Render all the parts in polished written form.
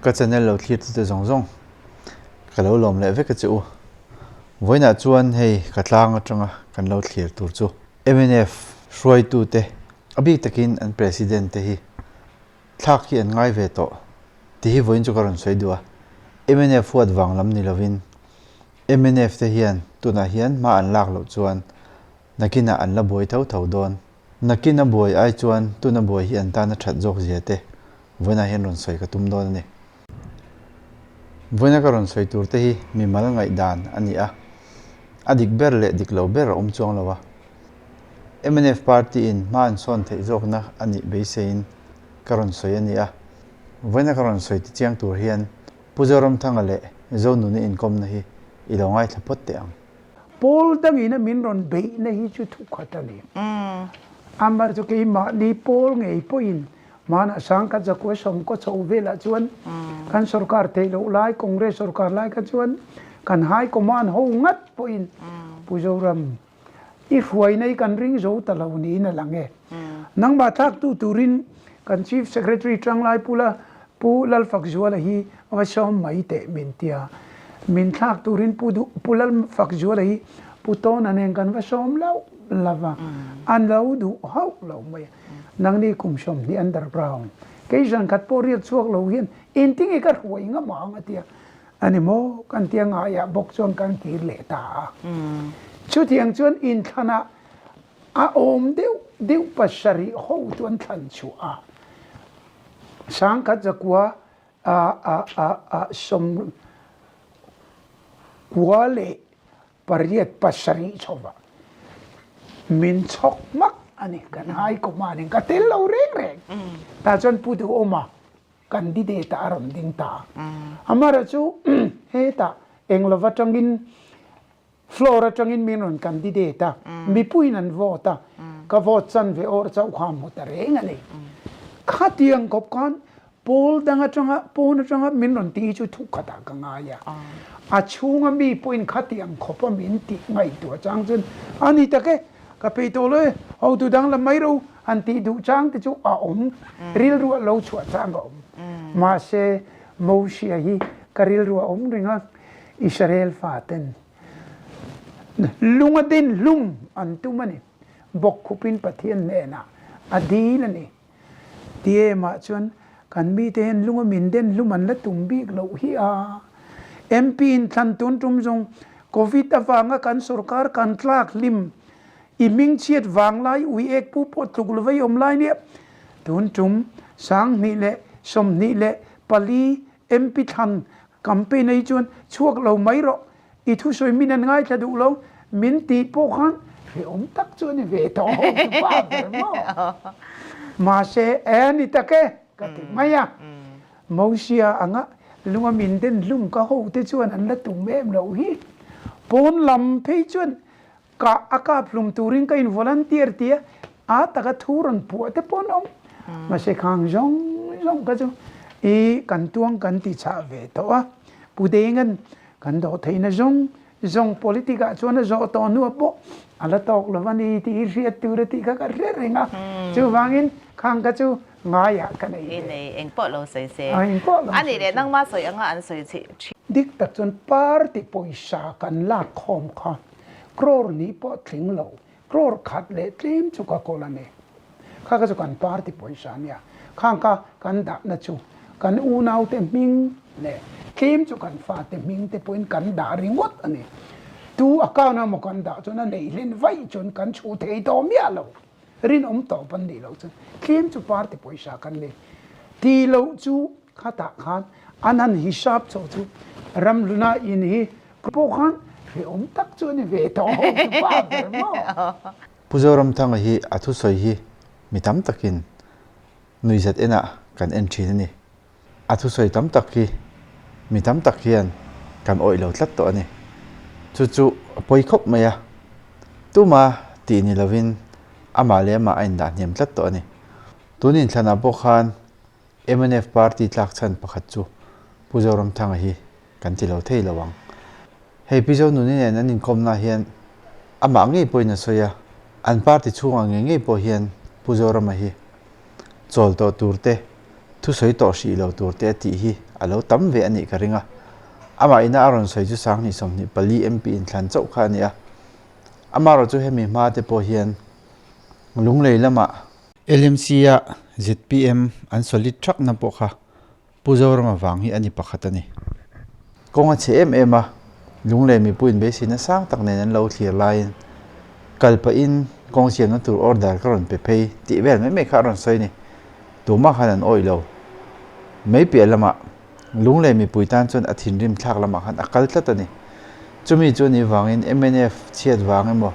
Ka channel lo thlir tute zawng zawng ka lo lawm leh vek a che u. Vawiinah chuan hei ka tlang atanga kan lo thlir tur chu mnf hruaitute a bik takin an president te hi thlak hi an ngai ve tawh tih hi vawiin chu ka rawn sawi duh a. Mnf huat vang lam ni lovin mnf te hian tunah hian hma an lak loh chuan nakinah an la buai tho tho dawn. Nakin a buai ai chuan tuna buai hi an tan a that zawk zia te vawiinah hian rawn sawi ka tum dawn a ni. Vawiina ka rawn sawi tur te hi mimal ngaihdan a ni a, a dik ber leh dik lo ber a awm chuang lo a. Mnf party in hma an sawn theih zawkna a nih beiseiin ka rawn sawi a ni a. Vawiina ka rawn sawi ti chiang tur hian Pu Zoramthanga leh Zonuni inkawmna hi i lo ngaithla phawt teh ang. Pawl dangin a min rawn beihna hi chu thukhat a ni. Amaherawhchu chu keimahni pawl ngei pawhin hmanah sangkhat zakua sawmkaw chho velah chuan kan sorkar theih loh lai, Congress sorkar lai kha chuan kan High Command ho ngat pawhin Pu Zoram i hruaina hi kan ring zo ta lo niin a lang e. Nangmah thlaktu turin kan Chief Secretary Tanglai Pula Pu Lalfakzuala hi va sawm mai teh min ti a, min thlak turin Pu Duh Pu Lalfakzuala hi Pu Tawna nen kan va sawm loh lo va, an lo duh hauh lo mai a. Nangni kum 20 underground, kei zan khat pawh riak chhuak lo hian engtinge ka hruai ngam ang a ti a, a ni maw kan tia ngaiah bawk chuan kan kir leh ta a. Chutiang chuan inthlanah a awm deuh deuh pasarih ho chu an thlan chhuah a. Sangkhat zakua a 98 pasarih chhova min chhawk hmak a ni. Kan high command in ka tel lo reng reng. Tah chuan Pu Duhawma candidate ah a rawn ding ta a. Amaherawhchu hetah englova tangin Floor atangin min rawn candidate a, mipuiin an vote a, ka vote chan ve awr chauh kha a hmu ta reng a ni. Khatiang khawp khan pawl dang atanga, pawn atanga min rawn tih hi chu thu khatah ka ngai a. A chhunga mi pawhin khatiang khawpa min tih ngaihtuah chang chuan a ni tak e, ka peih tawh lo e, hotu dang la mai ro han tih duh chang te chu a awm, rilru a lo chhuah chang a awm. Mahse, Mosia hi ka rilru a awm reng a. Israel faten lung a din hlum an tum a ni. Bawkkhupin Pathian hnenah a dil a ni. Ti emah chuan kan mite hian lung a min den hlum an la tum bik loh hi a. MP in thlan tun tum zawng Covid avanga kan sorkar kan tlak hlim i hmingchhiat vanglai ui ek pu pawh tluk lo vei awm lai nia. Tun tum 2024 MP thlan Campaign a hi chuan chhuak lo mai rawh, i thusawi min an ngaithla duh lo, min tih pawh khan hrehawm tak chu a ni ve tawh ho chu pa ber maw. Mahse, e ni tak e, ka ti mai a. Mosia anga lunga min den hlum ka hote chuan an la tum em loh hi. Pawn lam phei chuan Kah a kap hlum turin ka in volunteer tia a taka thu rawn puah te pawh an awm. Mahse khang zawng zawng kha chu i kan tuang kan ti chah ve tawh a. Pu Dengan kan dawh theihna zawng zawng politic ah chuan a zawh tawh hnuah pawh a la tawk lo a ni tih hi hriat tur a tih kha ka hre reng a. Chuvangin khang kha chu ngaiah ka nei ve. Nei eng pawh lo sawi se. Eng pawh lo sawi se. A nih leh nangmah sawi anga an sawi thin. Dik tak chuan party pawisa kan lak khawm kha Crore nih pawh tling lo, crore khat leh tlem chu ka kawl a ni. Kha kha chu kan party pawisa a nia. Khang kha kan dahna chu kan unaute hming leh tlem chu kan fate hming te pawhin kan dah ringawt a ni. Tu account a maw kan dah chuan a neih hlen vaih chuan kan chhuh thei tawh miah lo. Rinawm tawp an nih loh chuan tlem chu party pawisa kan nei. Ti loh chu khatah khan an han hisap chho chu Ramhluna in hi pawh khan hrehawm tak chu a ni ve tawh ho chu pa ber maw. Pu Zoramthanga hi a thusawi hi mi tam takin nuihzat enah kan en thin a ni. A thusawi tam tak hi mi tam tak hian kan awih lo tlat tawh a ni. Chu chu a pawi khawp mai a, tuma tih ni lovin amah leh amah a indah hniam tlat tawh a ni. Tun inthlanah pawh khan mnf party tlak chhan pakhat chu Pu Zoramthanga hi kan ti lo thei lo ang. Hei Pi Zonuni nen an inkawmna hian amah ngei pawhin a sawi a, an party chhungah ngei ngei pawh hian Pu Zorama hi chawl tawh tur te, thusawi tawh hrih lo tur te a tih hi a lo tam ve a nih ka ring a. Amah ina a rawn sawi chu Sanghnih 24 MP inthlan chauh kha a ni a. Amaherawhchu hemi hma te pawh hian Lunglei lamah LMC-a zpm an solid thakna pawh kha Pu Zorama vang hi a ni pakhat a ni. Kawng a chhe em em a, Lunglei mipuiin beiseina sang tak nen an lo thlir laiin kal pahin kawng siamna tur order ka rawn pe phei tih vel mai mai kha a rawn sawi a ni. Tumah khan an awih lo. Mai piah lamah Lunglei mipui tan chuan a thinrim thlak lamah khan a kal tlat a ni. Chumi chu anih vangin mnf chhiat vang emaw,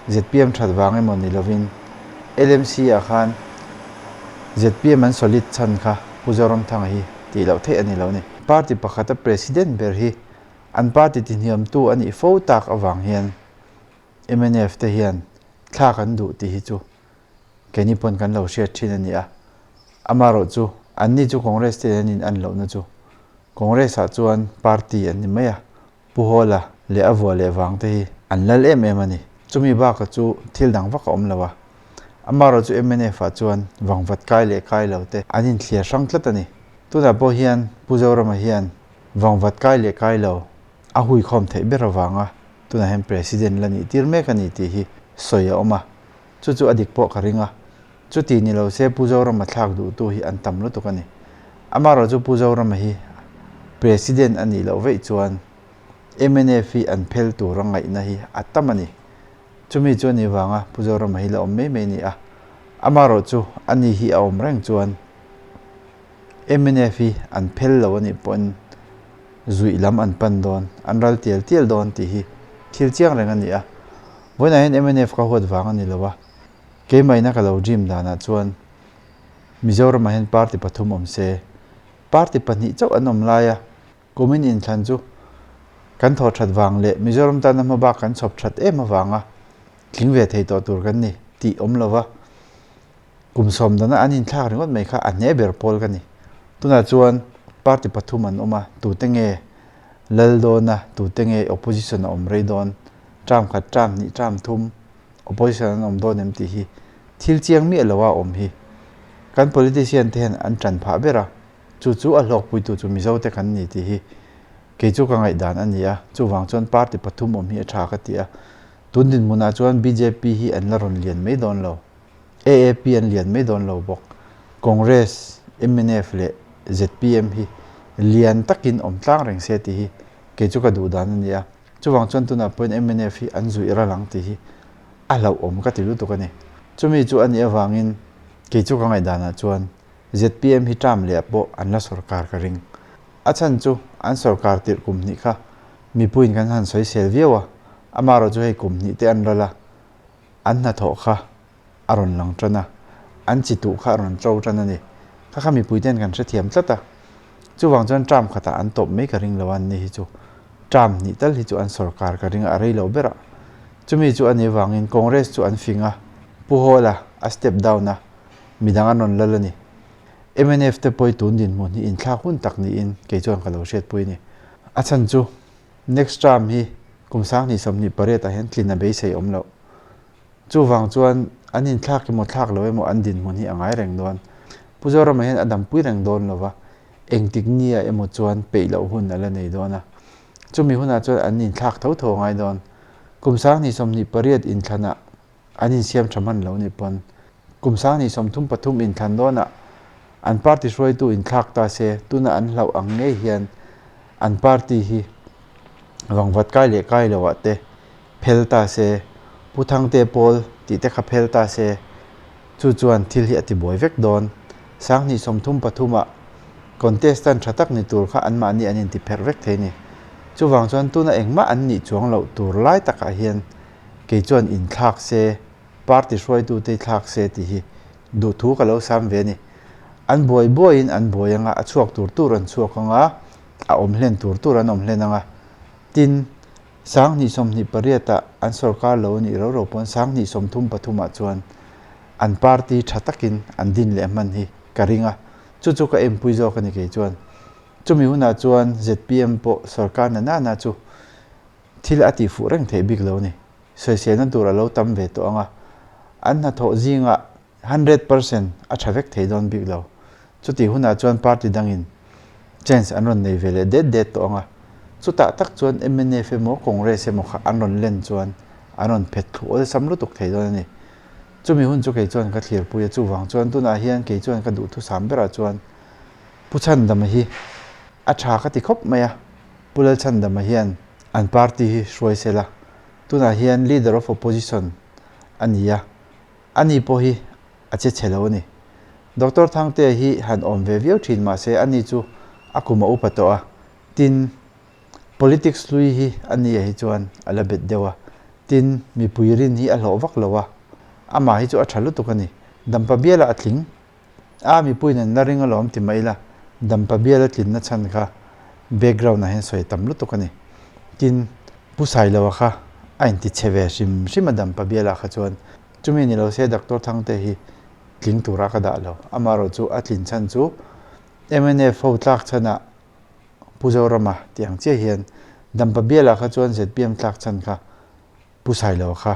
zpm that vang emaw ni lovin LMC ah khan zpm an solid chhan kha Pu Zoramthanga hi tih loh theih a ni lo a ni. Party pakhata President ber hi an party tihniamtu a nih fo tak avang hian mnf te hian thlak an duh tih hi chu keini pawn kan lo hriat thin a ni a. Amaherawh chu anni chu Congress te an in an lohna chu Congress ah chuan party an ni mai a, Pu Hawla leh a vua leh vang te hi an lal em em a ni. Chumi baka chu thil dang vak a awm lo a. Amaherawh chu mnf ah chuan vangvat kai leh kai lo te an inthliar hrang tlat a ni. Tunah pawh hian Pu Zorama hian vangvat kai leh kai lo a huikhawm theih ber avanga tunah hian President la nih tir mek a ni tih hi sawi a awm a. Chu chu a dik pawh ka ring a. Chuti ni lo se Pu Zorama thlak duhtu hi an tam lutuk a ni. Amaherawh chu Pu Zorama hi President a nih loh veih chuan mnf hi an phel tur a ngaihna hi a tam a ni. Chumi chu a nih vanga Pu Zorama hi la awm mai mai a ni a. Amaherawh chu a ni hi a awm reng chuan mnf hi an phel lo a nih pawhin zuih lam an pan dawn, an ral tial tial dawn tih hi thil chiang reng a ni a. Vawiinah hian mnf ka huat vang a ni lo a. Keimahina ka lo dream danah chuan Mizoramah hian party pathum awm se, party pahnih chauh an awm laia kumin inthlan chu kan thawh that vang leh Mizoram tana hmabak kan chhawp that em avanga tling ve thei tawh tur kan ni tih awm lova kum sawm dana an inthlak ringawt mai kha a hne ber pawl ka ni. Tunah chuan party pathum an awm a, tute nge lal dawn a, tute nge opposition a awm rei dawn, term khat, term hnih, term thum, Opposition an awm dawn em tih hi thil chiang miah lo a awm hi. Kan politician te hian an tan phah ber a, chu chu a hlawkpuitu chu Mizo te kan ni tih hi kei chu ka ngaihdan a ni a, chuvang chuan party pathum awm hi a tha ka ti a. Tun dinhmunah chuan bjp hi an la rawn lian mai dawn lo, AAP an lian mai dawn lo bawk, Congress, mnf leh zpm hi lian takin awm tlang reng se tih hi kei chu ka duh dan a ni a. Chuvang chuan tunah pawhin mnf hi an zuih ral ang tih hi a hlauhawm ka ti lutuk a ni. Chumi chu a nih avangin kei chu ka ngaihdanah chuan zpm hi term leh pawh an la sawrkar ka ring. A chhan chu an sawrkar tirh kum hnih kha mipuiin kan han sawisel viau a, amaherawh chu hei kum hnih te an ral a, an hnathawh kha a rawn lang tan a, an chi tuh kha a rawn to tan a ni. Kha kha mipui ten kan hrethiam tlat a, chuvang chuan term khatah an tawp mai ka ring lo a, anni hi chu term hnih tal hi chu an sawrkar ka ring a, a rei lo ber a. Chumi chu a nih avangin Congress chu an fing a, Pu Hawla a step down a, midang an rawn lal a ni. Mnf te pawh hi tun dinhmun hi inthlak hun tak niin kei chuan ka lo hriatpui a ni. A chhan chu next term hi kum 20 28 ah hian tlin a beisei awm loh. Chuvang chuan an inthlak emaw thlak lo emaw an dinhmun hi a ngai reng dawn. Pu Zorama hian a dampui reng dawn lo va, engtik nia emaw chuan peih loh hun a la nei dawn a. Chumi hunah chuan an inthlak tho tho a ngai dawn. Kum 2028 inthlanah an insiam tha hman lo nih pawn kum 2033 inthlan dawnah an party hruaitu inthlak ta se tuna an hlauh ang ngei hian an party hi vangvat kai leh kai loah te phel ta se, Pu Thangte pawl tih te kha phel ta se, chu chuan thil hi a ti buai vek dawn. 2033 ah contestant tha tak ni tur kha anmahni an inti pherh vek thei ni. Chuvang chuan tuna engmah an nih chuang loh tur lai takah hian kei chuan inthlak se, party hruaitute hi thlak se tih hi duhthu ka lo sam ve a ni. An buai buaiin an buai anga, a chhuak tur tur an chhuak anga, a awm hlen tur tur an awm hlen anga. Tin, 2028 ah an sorkar lo a nih ro ro pawn 2033 ah chuan an party tha takin an din leh hman hi ka ring a, chu chu ka enpui zawk a ni kei chuan. Chumi hunah chuan zpm pawh sorkar na nana chu thil a tihfuh reng theih bik lo a ni. Sawiselna tur a lo tam ve tawh ang a, an hnathawh zingah 100% a tha vek thei dawn bik lo. Chutih hunah chuan party dangin. Chance an rawn nei ve leh det det tawh ang a. Chutah tak chuan mnf emaw Congress emaw kha an rawn len chuan an rawn phet thlu awlsam lutuk thei dawn a ni. Chumi hun chu kei chuan ka thlirpui a, chuvang chuan tunah hian kei chuan ka duhthusam berah chuan Pu Chhandama hi a tha ka ti khawp mai a, Pu Lalchhandama hian an party hi hruai sela, tunah hian Leader of Opposition a ni a, ani pawh hi a che chhe lo a ni. Doctor Thangtea hi han awm ve viau thin mahse ani chu a kum a upa tawh a, tin politics hlui hi a nia hi chuan a la bet deuh a, tin mipui rin hi a hlawh vak lo a, amah hi chu a tha lutuk a ni. Dampa bialah a tling A mipuiin an la ring alawm ti mai ila, Dampa biala tlinna chhan kha background ah hian sawi tam lutuk a ni. Tin, Pu Sailoa kha a inti chhe ve hrim hrim a Dampa bialah kha chuan. Chumi ni lo se Doctor Thangte hi tling tura ka dah lo. Amaherawh chu a tlin chhan chu mnf ho tlak chhanah Pu Zorama tih ang chiah hian Dampa bialah kha chuan zpm tlak chhan kha Pu Sailoa kha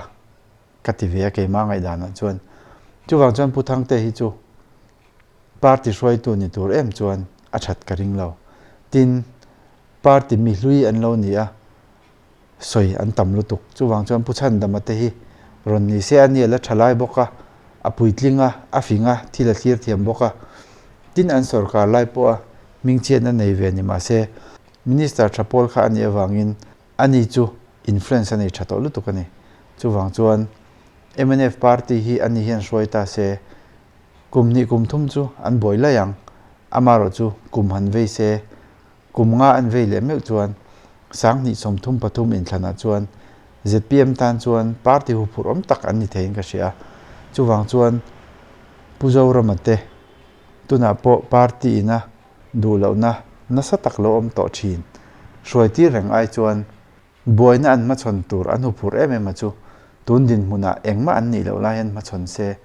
Ka ti ve a keimah ngaihdanah chuan. Chuvang chuan Pu Thangte hi chu party hruaitu ni tur em chuan a that ka ring lo. Tin, party mi hlui an lo ni a, sawi an tam lutuk. Chuvang chuan Pu Chhandama te hi rawn ni se a ni a la tha lai bawk a, a puitling a, a fing a, thil a thlir thiam bawk a. Tin, an sorkar lai pawha hmingchhiatna nei ve ni mahse Minister tha pawl kha a nih avangin Ani chu influence a nei tha tawh lutuk a ni. Chuvang chuan mnf party hi ani hian hruai ta se, kum hnih kum thum chu an buai lai ang. Amaherawh chu kum han vei se, kum nga an vei leh meuh chuan 2033 inthlanah chuan zpm tan chuan party huphurh awm tak an ni theiin ka hria a. Chuvang chuan Pu Zorama te tunah pawh party ina duh lohna nasa tak lo awm tawh thin. Hruaitir reng ai chuan buaina an hmachhawn tur an huphurh em em a chu tun dinhmunah engmah an nih loh lai hian hmachhawn se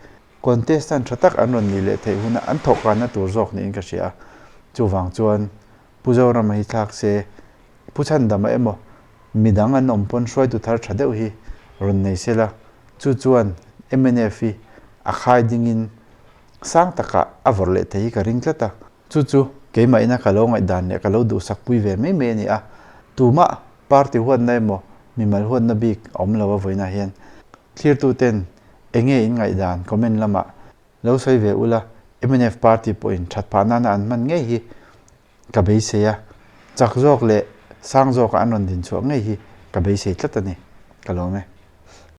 contestant tha tak an rawn nih leh theih huna an thawhkanna tur zawk niin ka hria a. Chuvang chuan Pu Zorama hi thlak se Pu Chhandama emaw midang an awm pawn hruaitu thar tha deuh hi rawn nei sela chu chuan mnf hi a khai dingin Sang takah a vawrh leh thei hi ka ring tlat a. Chu chu keimah ina ka lo ngaihdan leh ka lo duhsak pui ve mai mai a ni a. Tumah party huatna emaw mimal huatna bik a awm lo a vawiinah hian thlirtuten enge in ngaihdan comment lamah lo sawi ve ula mnf party pawhin that phah nana an hman ngei hi ka beisei a, chak zawk leh sang zawkah an rawn din chhuah ngei hi ka beisei tlat a ni. Ka lawm e.